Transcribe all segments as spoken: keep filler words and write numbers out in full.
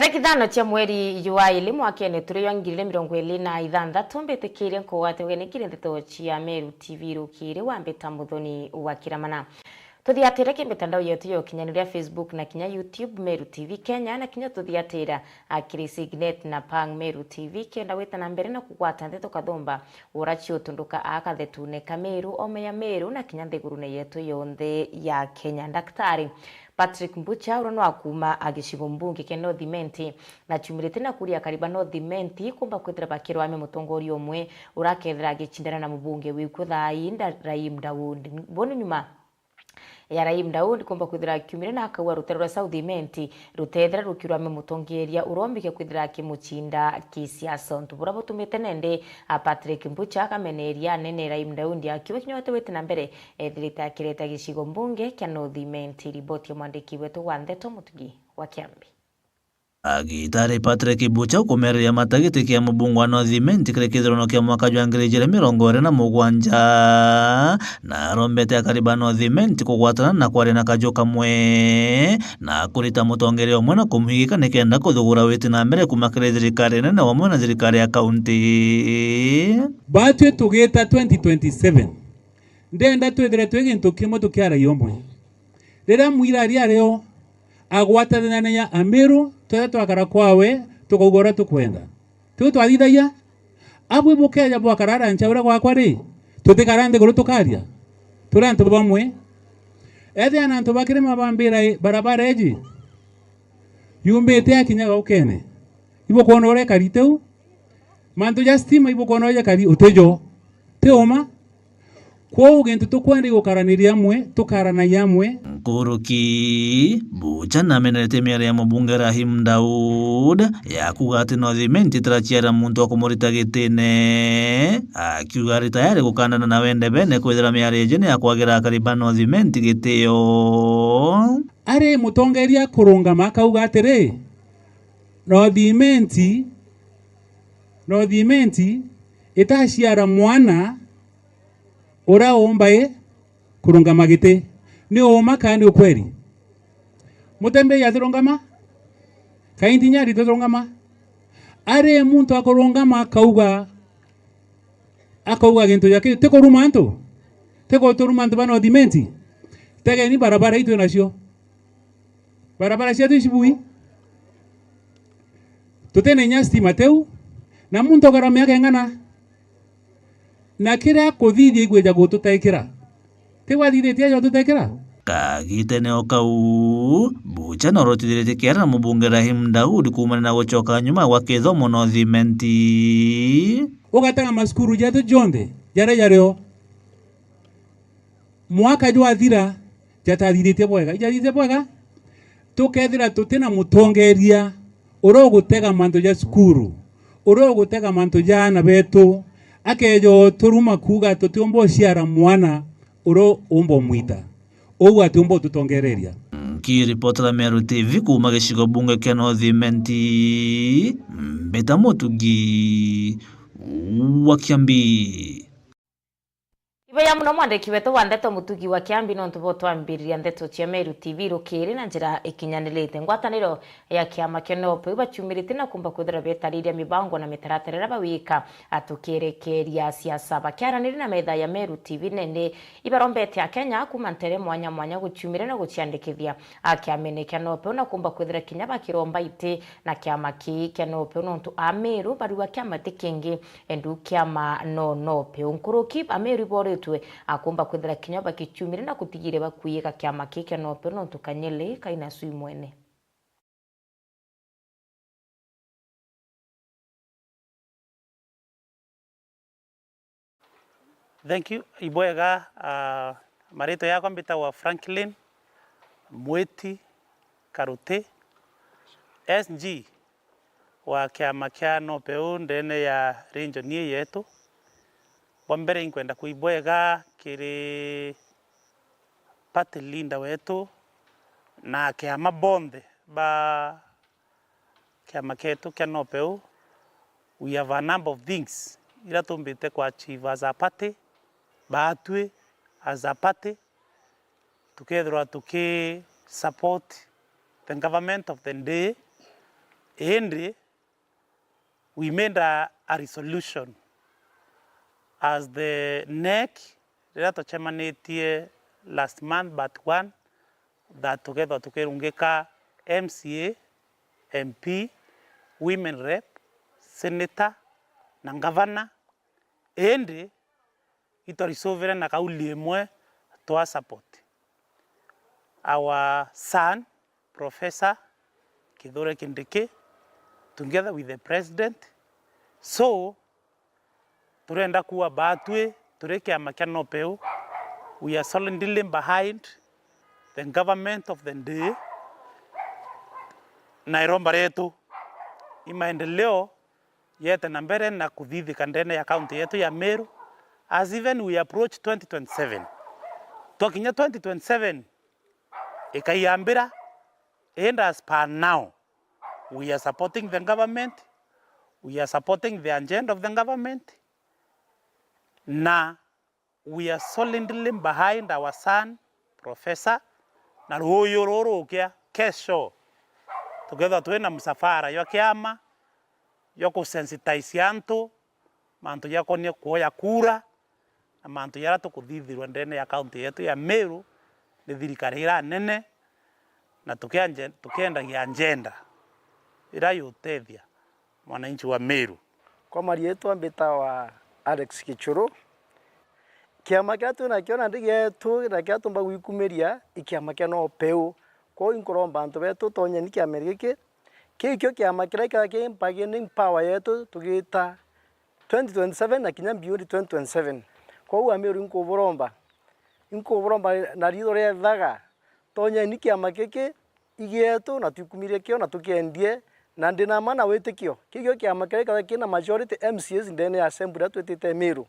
Tariki ithano cia mweri jwa ili mwakene turi jwa ngiri igiri na mirongo iri na ithanthatu, mbitikirie nkugwate ugeni kiri ndeto cia Meru T V rukiri wa mbita Muthoni wa Kiramana. Tuthiatire ki mitandao yetu ya ukinyaniria, Facebook na kinya YouTube, Meru T V Kenya, na kinya tuthiatira, a, kiri Signet na Pang Meru T V, kenda wita na mbere na kugwata ndeto kathumba ura ciutunduka aa kathetune ka Meru, ome ya Meru, na kinya nthigurune yetu yonthe ya Kenya. Daktari Patrick Mbucha, uria nwa kuuma a gicigo mbunge kia North Imenti, na ciumirite na kuria akari ba North Imenti kumba kwithira bakirwamia mutongoria umwe urakethira agicindana na mubunge wiku thaa ii, Nda-, Rahim Daud. Bo ni nyuma ya Rahim Daud kumba kwithira akiumire na akauga rutere rwa South Imenti rutethira rukirwamia mutongeria uria umbike kwithira akimucinda kisiasa. Untu buria butumite nende a Patrick Mbucha akameneria anene Rahim Daud akiuga kinya wete wite na mbere ethirite akireta gicigo mbunge kia North Imenti. Riboti ya mwandiki wetu wa ndeto Mutugi wa Kiambi. Agitari Patrick Mbucha kumereria mata giti kia mubunge wa North Imenti kiri kithurono kia mwaka jwa ngiri ijiri mirongo iri na mugwanja, na arombete akari ba North Imenti kugwatana na kwaria na kaju kamwe, na kurita mutongeria umwe na kumwigika nikenda kuthugura witi na mbere kuma kiri thirikari nene wamwe na thirikari ya kaunti. Batwi tugita twenty twenty-seven, ndenda twithire twi gintu kimwe tukiaragia umwe. Riria Mwira ari ario, agwatanania Amiru, twethe twakara kwawe, tukauga uria tukwenda. Tiu twathithagia? Abwi bukeja bwakara aria ncha uria gwakwa ri, tutikara nthiguru tukaria? Turi antu bamwe. Ethia na antu ba kirima bambira, i, barabara iji yumbite yakinya gaukene. Ibukwona uria ikari tiu? Mantu ja stima ibukwona uria jakari utijo? Ti uma? Kwou gintu tukwenda i gukaraniria amwe, tukaranagia amwe. Nkuruki, Mbucha namenerete miario ya mubunge Rahim Daud ya kuuga ati North Imenti itiraciara muntu wa kumurita gitine, akiuga ari tayari gukandana na wende bene kwithira miario iji ni ya kwagira akari ba North Imenti gitio. Ari mutongeria kurungama akauga atiri, North Imenti, North Imenti itaciara mwana uria umba i kurungama giti. Ni uuma kana ni ukweri? Mutembei atirungama? Kainti nyari titirungama? Ari muntu akurungama akauga, akauga gintu ja kiu, ti kuruma antu? Ti guturuma antu ba North Imenti? Tegeni barabara itwi nacio. Barabara cietu icibui. Tutina inya stima tiu, na muntu ukara miaka ing'ana? Na kiria kuthithia igwija gututekira. Tigwathithitie aja ututekira? Kagitene o kau, Mbucha norotithiritie kiara na mubunge Rahim Daud kuumania na gucoka nyuma gwa kithomo North Imenti. Ugatega macukuru jetu jonthe jaria jario. Mwaka jwathira, jatathithitie bwega. Ijathithitie bwega? Tukethira tutina mutongeria uria ugutega mantu ja cukuru, uria ugutega mantu ja aana betu, akeja uturuma kuuga tutiumba uciara mwana uria umba umwita. Uu atiumba ututongereria. Nkiripotera Meru T V kuuma gicigo bunge kia North Imenti, mbita Mutugi wa Kiambi. Ibeya muno mwandiki wetu wa ndeto Mutugi wa Kiambi nontu bwa twambiriria ndeto cia Meru T V rukiri na njira ikinyanirite. Ngwataniro ya kiama kia NOPEU baciumiritie na kumba kwithira betariria mibango na mitaratara iria bawika tukierekeria siasa. Bakiaraniria na metha ya Meru T V nene, ibarombete Akenya kuma ntere mwanya mwanya guciumira na guciandikithia a kiamene kia NOPEU na kumba kwithira kinya bakiromba iti na kiama kii kia NOPEU nontu Ameru bariuga kiama ti kingi endu kiama no NOPEU. Nkuruki Ameru iboritwe akumba kwithira kinya bakiciumire na kutigire bakuiga kiama kii kia NOPEU nontu kanyele kaina sui mwene. Thank you. Ibwega, ah, maritwa yakwa mbitagwa Franklin Mwiti Karuti, S G wa kiama kia NOPEU ndene ya region ii yetu. Bwa mbere, inkwenda kwibwega kiri party leader wetu na kiama bonthe ba kiama kietu kia NOPEU. We have a number of things ira tumbite kwa achieve as a party, baatwi as a party, tukethirwa tuki support the government of the day, Indi we made a, a resolution as the NEC riria twacemanitie last month but one, that tukethwa tukirungika M C A, M P, women rep, senator na ngavana, indi itwarisuvire na kauli imwe twa support our son, Professor Kithure Kindiki, together with the president. So, turenda kuuga batwi turi kiama kia NOPEU, we are solidly behind the government of the day, na iromba rietu i maendeleo yete na mbere na kuthithika ndene ya kaunti yetu ya Meru, as even we approach twenty twenty-seven. Twakinya twenty twenty-seven, ikaiambira, and as per now, we are supporting the government, we are supporting the agenda of the government, na we are solidly behind our son, Professor, na ruuyu ruru rukia, kesho, tukethwa twina msafara jwa kiama jwa kusensitize antu, mantu jakonie kuoya kura, na mantu jaria tukuthithirua ndene ya kaunti yetu ya Meru ni thirikari iria nene, na tukianje-, tukiendagia agenda iria yutethia mwananchi wa Meru. Kwa marietwa mbitawa Alex Kichuru. Kiama kiria twi nakio nandi gietu na kiria tumba gwikumiria i kiama kia NOPEU. Kwou inkuromba antu betu tonyeni kiamene giki. Kiu kio kiama kiria gikathirwa ki bargaining power yetu tugita twenty twenty-seven na kinya beyond twenty twenty-seven. Kwou Amiru inkuburomba, inkuburomba na riitho riethaga, tonyeni kiama giki i gietu na twikumirie kio na tukiendie, na ndi na mma na witikio kiu kio kiama kiria gikathirwa kina majority M C As ndene ya assembly iria twitite Miru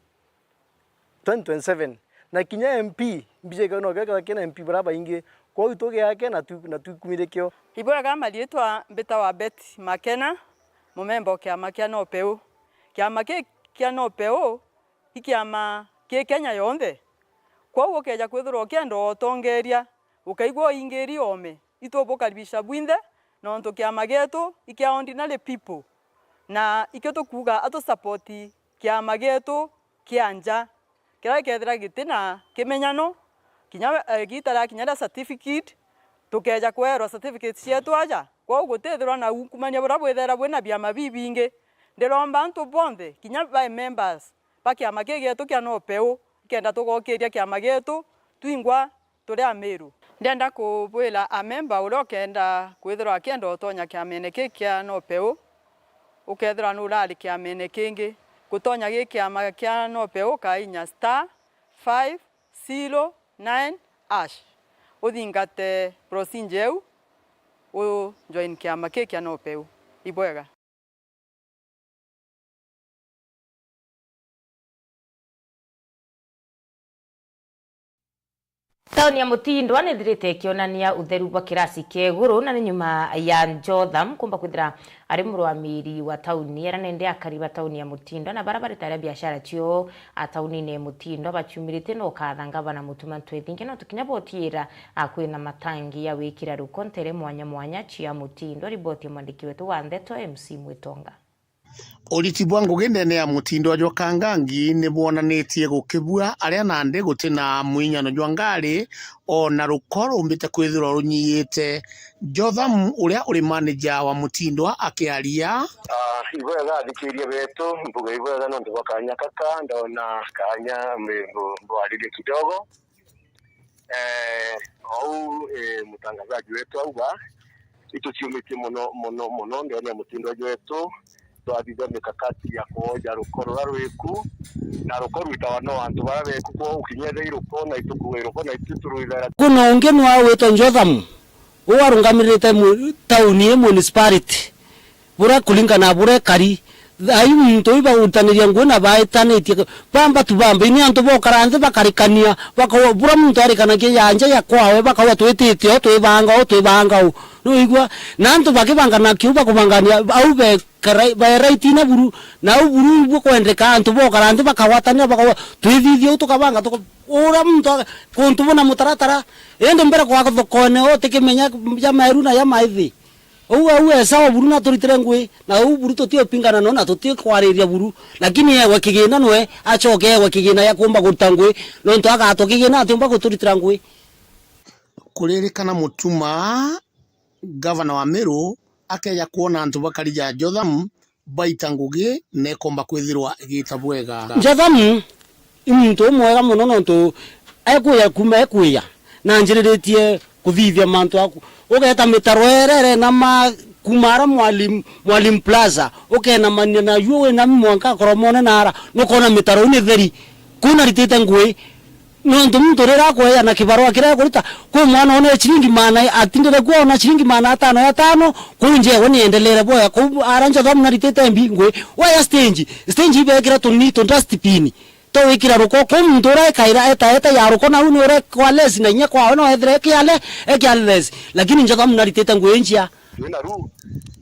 twenty twenty-seven, na kinya M P, mbija ikauga no gikathirwa kina M P baria baingi, kwou tugiake na twi-, na twikumirie kio. Ibwega, mariitwa mbitawa Betty Makena, mumemba o kiama kia NOPEU. Kiama ki kia NOPEU i kiama ki Kenya yonthe. Kwou ukeeja kwithirwa ukienda utongeeria, ukaigua uingiri oome, itubukaribisha bwinthe, nontu kiama gietu i kia ordinary people, na ikio tukuuga atu support kiama gietu kia nja, kiria gikeethira giti na kimenyano, kinya, eh, igiita ria kinya ria certificate, tukeeja kweerwa certificate cieetu aja. Kwou gutithirwa na ungumania buria bwithaira bwina biama bibingi. Ndiromba antu bonthe, kinya ba members ba kiama kii gietu kia NOPEU, ikenda tugokiria kiama gietu twingwa turi Amiru. Ndienda kubwira amemba uria ukenda kwithirwa akienda utonya kiamene kii kia NOPEU, ukethirwa nurari kiamene kingi, gutonya gii kiama kia NOPEU ukainya star five zero nine hash, uthingate procedure iu, u join kiama kii kia NOPEU. Ibwega. Tauni ya Mutindwa nithirite ikionania utheru bwa kirasi kia iguru, na ni nyuma ya Jotham kumba kwithira ari murwamiri wa tauni, era nende akari ba tauni ya Mutindwa na bara bari taria biashara cio a taunine ya Mutindwa baciumiritie no ukatha ngavana Mutuma Ntwethinge, no tukinya botiira a kwina matangi ya wikira ruko ntere mwanya mwanya cia Mutindwa. Riboti ya mwandiki wetu wa ndeto M C Mwitonga. Uriti bwa ngugi ndene ya Mutindwa jwa Kangangi ni bwonanitie gukibua, aria nandi guti na mwinyano jwa ngari, o na ruko rumbite kwithirwa runyiyite. Jotham, uria uri manager wa Mutindwa, akiaria. Ah, ibwega athikiria betu, mbuga ibwega nontu bwa kanya kaka, ndona kanya mbu-, mbwaririe kidogo. Eh, ou, eh, mutangazaji wetu auga, ituciumitie mono, mono, mono ndene ya Mutindwa jwetu. Twathithia mikakati ya kwoja ruko ruria rwiku, na ruko rwitawa no antu baria beku, kwou kinya ethira iruko na itukuga iruko na itu turwithera. Kuna ungi nwa witwa Jotham, uu arungamirite mu-, tauni ii municipality. Buria kuringana na buria ekari. Ai muntu uu bagutaniria ngugi na baitanitie, bamba tu bamba, ini antu bokara nthi bakarikania, baka-, buria muntu arikanagia ya nja ya kwawe, bakauga, "Twitite o, twibanga o, twibanga o." Nuigua? Na antu bakibangana kiu, bakubangania, au be karai-, be right na buru, na au buru ibu kwendeka, antu bokara nthi bakagwatania, bakauga, "Twithithie u, tukabanga, tuka-," uria muntu aga-, kuntu buna mutaratara, indi mbere kwa thokone, utikimenya ya maeru na ya maithi. Uu, uu e sawa buru naturitire ngui, na uu buru tutiupingana no na tutikwariria buru, lakini ewe kigina nwe acoke ewe kigina ya kuumba kuruta ngui, nontu agatwa kigina atiumba kuturitira ngui. Kuririkana Mutuma, gavana wa Meru, akeja kwona antu bakari ja Jotham baita ngugi na ikomba kwithirwa igita bwega. Jotham i muntu umwega mono nontu ekwia kuma ekwia na njiriritie kuthithia mantu aku. Ugeeta mitaro erere na ma kuma ara Mwalimu, Mwalimu Plaza, ukenamania na yu wina mwanka akoromone na ara, nukona mitaro ni theri. Kuna ritite ngui, nontu muntu riria akwea na kibarua kiria ekurita, kwi mwana one ciringi maana, atindire kuo ona ciringi maana atano ya tano, kuu njewe niendelere boya, kuu ara Jotham naritite mbi ngui, waya stage, stage ibekira tuni tu dustbin, to wikira ruko, kuu muntu uria ekaira eta eta ya ruko, nau ni uria kwa less na inya kwawe no ethire ekiale, ekiale less, lakini Jotham naritite ngui njia. Twina ru,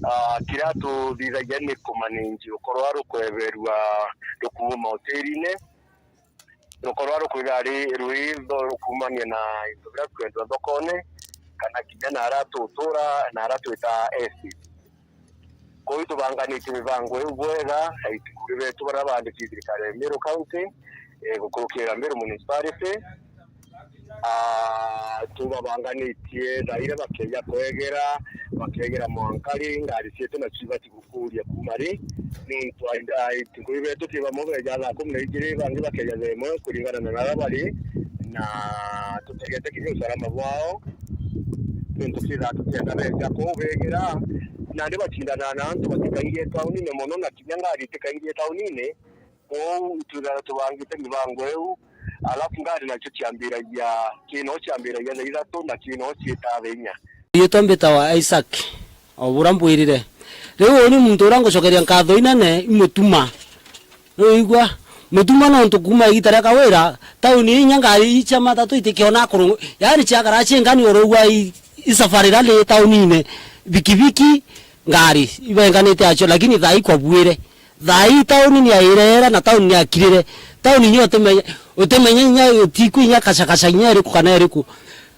ah, kiria tuthithagia ni kumanage rukorwa rukweberua rukuma hotelini, rukorwa rukwithira ri rwitho rukumania na into biria twendwa thokone, kana kinya na aria tutura, na aria twita estate. Kwou tubanganitie mibango iu bwega, aitikugi betu baria baandiki thirikari ya Meru County, eh, gukurukira Meru Municipality. Ah, tubabanganitie thaa iria bakeja kwegera, bakegera mwankari, ngari cietu nacio ibati gukuria kuuma ri, nontu ai-, ai-, ngui betu ki bamwe beja thaa kumi na ijiri, bangi bakeja thaa imwe kuringana na naria bari, na tutegete kinya usalama bwao, nontu kethira tutienda beja kuu begera, nandi bacindanaga na antu batikaingie taunine mono, na kinya ngari itikaingie taunine. Kwou itwithagirwa tubangite mibango iu, alafu ngari nacio ciambiragia, kino ciambiragia thaa ithatu na kino ciitaa thaa inya. Riitwa mbitawa Isaac o bura mbwirire. Riu uni muntu uria ngucokeria nkatho inene i Mutuma. Riu igua, Mutuma nontu kuuma igita ria Kawira, tauni inya ngari icia matatu itikiona kurungu-, yaani ciakara ciingani urugua i, i safari rally taunine, bikibiki, ngari ibenganite acio, lakini thaa ii kwabuire. Thaa ii tauni ni yairere na tauni ni yakirire. Tauni inya utimenya, utimenya inya utiku inya kacakaca inya iriku kana iriku.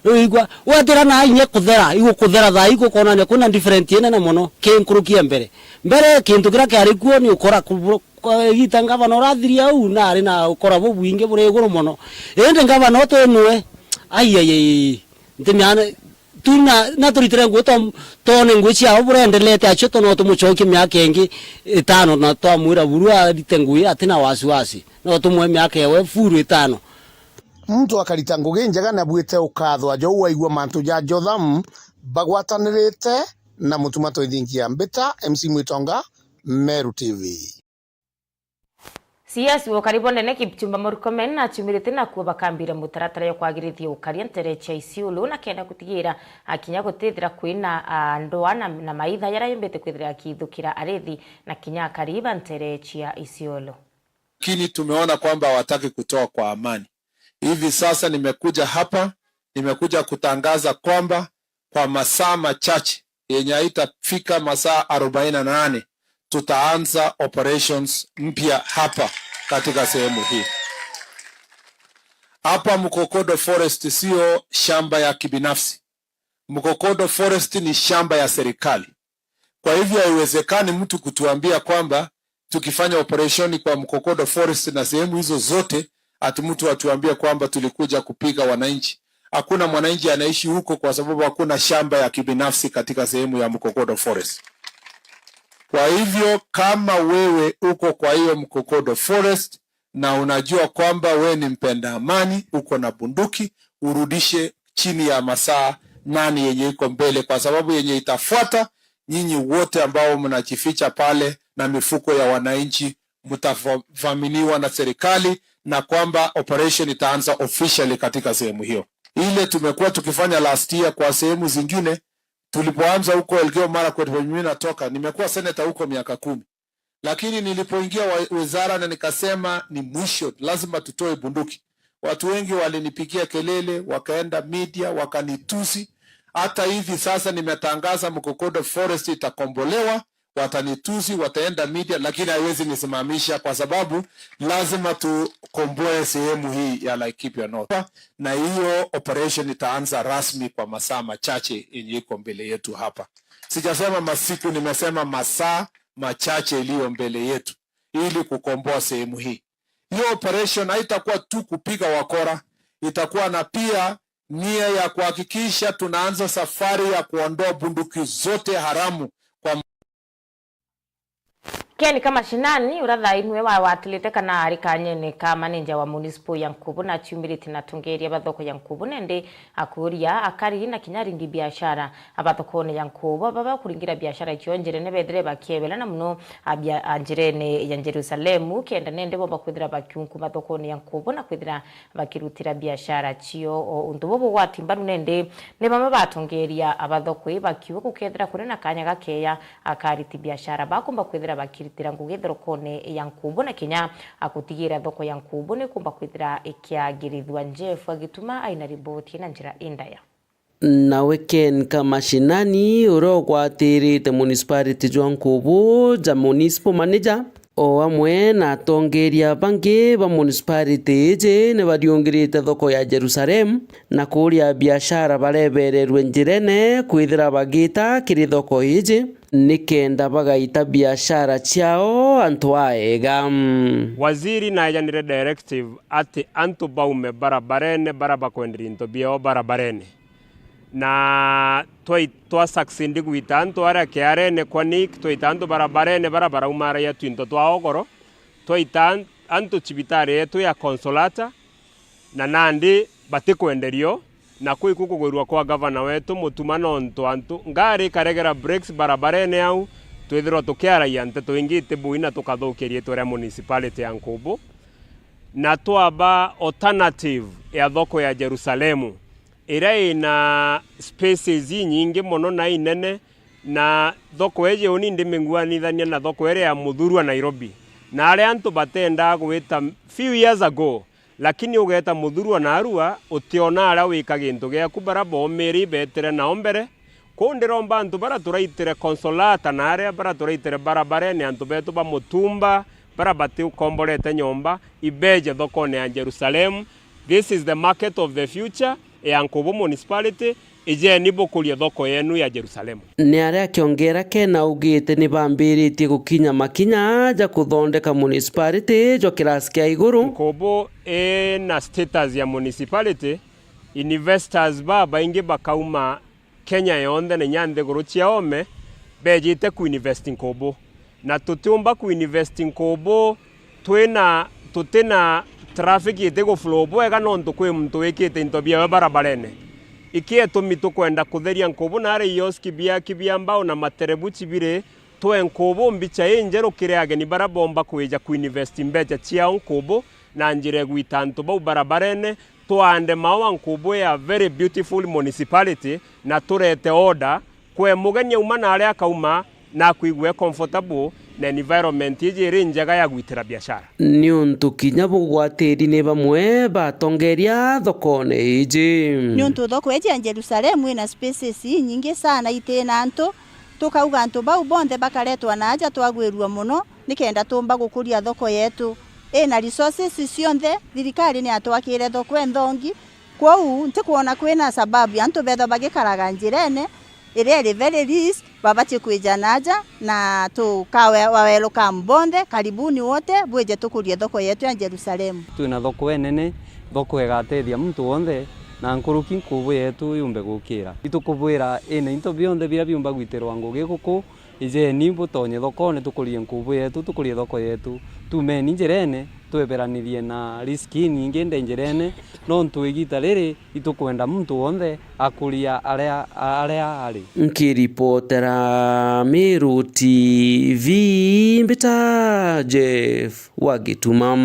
Riu igua, wetira na inya kuthera, igukuthera thaa ii gukonania kwina different inene mono ki nkuruki ya mbere. Mbere kintu kiria kiari kuo ni ukora kuburu-, kwa igita ngavana urathiria au na ari na ukora bubwingi buri iguru mono. Indi ngavana utu nwe, ai, ai, ai, ai, nti miana, tu na, na turitire ngui to-, tone ngui ciao burendelete acio to no tumucokie miaka ingi itano na twamwira buru arite ngui atina wasiwasi. No tumwe miaka ewe furu itano. Muntu akarita ngugi njega na bwite ukatho ajo waigua mantu ja Jotham bagwatanirite na Mutuma Twithingia. Mbita M C Mwitonga, Meru T V. C S wa ukari bwa ndene Kipchumba Murkomen aciumirite nakuo bakambira mutaratara ya kwagirithia ukaria ntere cia Isiolo na kenda gutigira akinya gutithira kwina, ah, ndwaa na, na maitha jaria yumbite kwithira akithukira arithi na kinya akari ba ntere cia Isiolo. Lakini tumeona kwamba hawataki kutoa kwa amani. Hivi sasa nimekuja hapa, nimekuja kutangaza kwamba kwa masaa machache yenye haitafika masaa arobaini na nane, tutaanza operations mpya hapa katika sehemu hii. Hapa Mkokodo Forest sio shamba ya kibinafsi. Mkokodo Forest ni shamba ya serikali. Kwa hivyo haiwezekani mtu kutuambia kwamba tukifanya operation kwa Mkokodo Forest na sehemu hizo zote, ati mtu atuambie kwamba tulikuja kupiga wananchi. Hakuna mwananchi anaishi huko kwa sababu hakuna shamba ya kibinafsi katika sehemu ya Mkokodo Forest. Kwa hivyo kama wewe uko kwa hiyo Mkokodo Forest, na unajua kwamba we ni mpenda amani, uko na bunduki, urudishe chini ya masaa nane yenye iko mbele, kwa sababu yenye itafuata, nyinyi wote ambao mnajificha pale na mifuko ya wananchi, mtavaminiwa na serikali, na kwamba operation itaanza officially katika sehemu hiyo. Ile tumekuwa tukifanya last year kwa sehemu zingine, tulipoanza huko Elgeyo Marakwet, penye mimi natoka, nimekuwa senator huko miaka kumi. Lakini nilipoingia wa-, wizara na nikasema ni mwisho, lazima tutoe bunduki. Watu wengi walinipigia kelele, wakaenda media, wakanitusi. Hata hivi sasa nimetangaza Mkokodo Forest itakombolewa, watanitusi, wataenda media, lakini haiwezi nisimamisha kwa sababu lazima tukomboe sehemu hii ya Laikipia North. Na hiyo operation itaanza rasmi kwa masaa machache yenye iko mbele yetu hapa. Sijasema masiku, nimesema masaa machache iliyo mbele yetu ili kukomboa sehemu hii. Hiyo operation haitakuwa tu kupiga wakora, itakuwa na pia nia ya kuhakikisha tunaanza safari ya kuondoa bunduki zote haramu kwa Ken Kamashinani, uria thaa imwe wawatilite kana ari kanyene ka maneja wa municipal ya Nkubu, na aciumiritie na atongeria ba thoko ya Nkubu, nende akuuria akari na kinya aringi biashara aba thokone ya Nkubu, baba kuringira biashara cio njirene bethire bakiebela, na muno a bia-, a njirene ya Jerusalemu, kenda nende bo bakwithira bakiunkuma thokone ya Nkubu na kwithira bakirutira biashara cio. O untu bubu gwati mbaru nende ni bamwe batongeria aba thoko ii bakiuga gukethira kuri na kanya gakeya, akariti biashara bakumba kwithira bakiritira ngugi thorokone ya Nkubu na kinya a gutigira thoko ya Nkubu ni kumba kwithira ikiagirithua. Jeff Agituma aina riboti na njira indaya. Nawe Ken Kamashinani, uria ugwatirite municipality jwa Nkubu ja municipal manager, o amwe na atongeria bangi ba municipality iji, ni bariungirite thoko ya Jerusalem na kuuria biashara barebererwe njirene kwithira bagita kiri thoko iji, nikenda bagaita biashara ciao antu aega. Waziri naejanire directive ati antu baume barabarene bara bakwenderia into biao barabarene. Na twai-, twa succeed gwita antu aria kiarene kwa Nick, twaita antu barabarene bara baraumaragia twinto twa ogoro, twaita an-, antu cibitari yetu ya Consolata, na nandi batikwenderio, na kwi ku kugwirua kwa gavana wetu Mutuma, nontu antu ngari ikaregera brakes barabarene au, twithirwa tukiaragia nteto ingi iti bui na tukathukia riitwa ria municipality ya Nkubu, na twaba alternative ya thoko ya Jerusalemu, iria ina spaces inyingi mono na inene, na thoko iji uni ndimiguanithania na thoko iria ya Muthurwa Nairobi, na aria antu batendaa gwita few years ago, lakini ugeta Muthurwa na Arua, utiona aria wika gintu giaku, bara bomiri betire nao mbere. Kuu ndiromba antu bara turaitire Consolata na aria bara turaitire barabarene, antu betu ba mutumba, bara batiukomborete nyomba, ibeje thokone ya Jerusalemu. This is the market of the future ya Nkubu Municipality. Ijeni bukurie thoko yenu ya Jerusalemu. Ni aria akiongera Ken augite ni bambiritie gukinya makinya ja kuthondeka municipality jwa kirasi kia iguru. Nkubu ina status ya municipality, investors babaingi bakauma Kenya yonthe na inya nthiguru cia oome bejite kuinvest Nkubu. Na tutiumba kuinvest Nkubu twina, tutina traffic iti guflow bwega nontu kwi muntu wikite into biawe barabarene. Iki etumi tukwenda kutheria Nkubu na aria ioski biaki bia mbao na materebuchi biri, twe Nkubu mbicha injeru kiri ageni bara bomba kwija kuinvest mbecha ciao Nkubu na njira igwita antu bau barabarene, twaande maua Nkubu ya very beautiful municipality, na turete order kwe mugeni auma na aria akauma, na akwigua e comfortable na environment iji iri njega ya gwitira biashara. Niuntu kinya bugwatiri ni bamwe batongeria thokone iji. Niuntu thoko iji ya Jerusalemu ina spaces inyingi sana itina antu, tukauga antu bau bonthe bakaretwa na aja twagwirua mono, nikenda tumba gukuria thoko yetu. Ina resources cionthe, thirikari ni yatwakire thoko enthongi, kwou ntikwona kwina sababu ya antu bethwa bagikaraga njirene iria iri very risk, babatie kwija na aja, na tukawe-, wa welcome bonthe, karibuni wote, bwije tukurie thoko yetu ya Jerusalemu. Twina thoko enene, thoko igatethia muntu wonthe, na nkuruki Nkubu yetu yumbe gukira. Itukubwira ina into bionthe biria biumba gwitirwa ngugi guku, Ijeni butonye thokone, tukurie Nkubu yetu, tukurie thoko yetu. Tumeni njirene, tweberanirie na riski inyingi nde njirene, nontu igita riri itukwenda muntu wonthe akuria aria, aria ari. Nkiripotera Meru T V, mbita Jeff wa Gituma.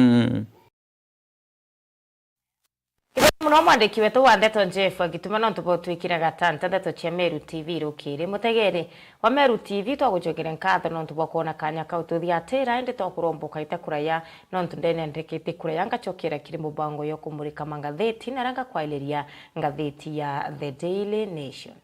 Kethira muno mwandiki wetu wa ndeto Jeff Gituma, nontu bwa utwikira gatanta ndeto cia Meru T V rukiri. Mutegeri wa Meru T V, twagucokere nkatho nontu bwa kwona kanya kau tuthiatira, indi twakuromba ukaite kuraya, nontu ndene ndekete kuraya, ngacokera kiri mubango yo kumurika mangatheti na ranga kwairiria ngatheti ya The Daily Nation.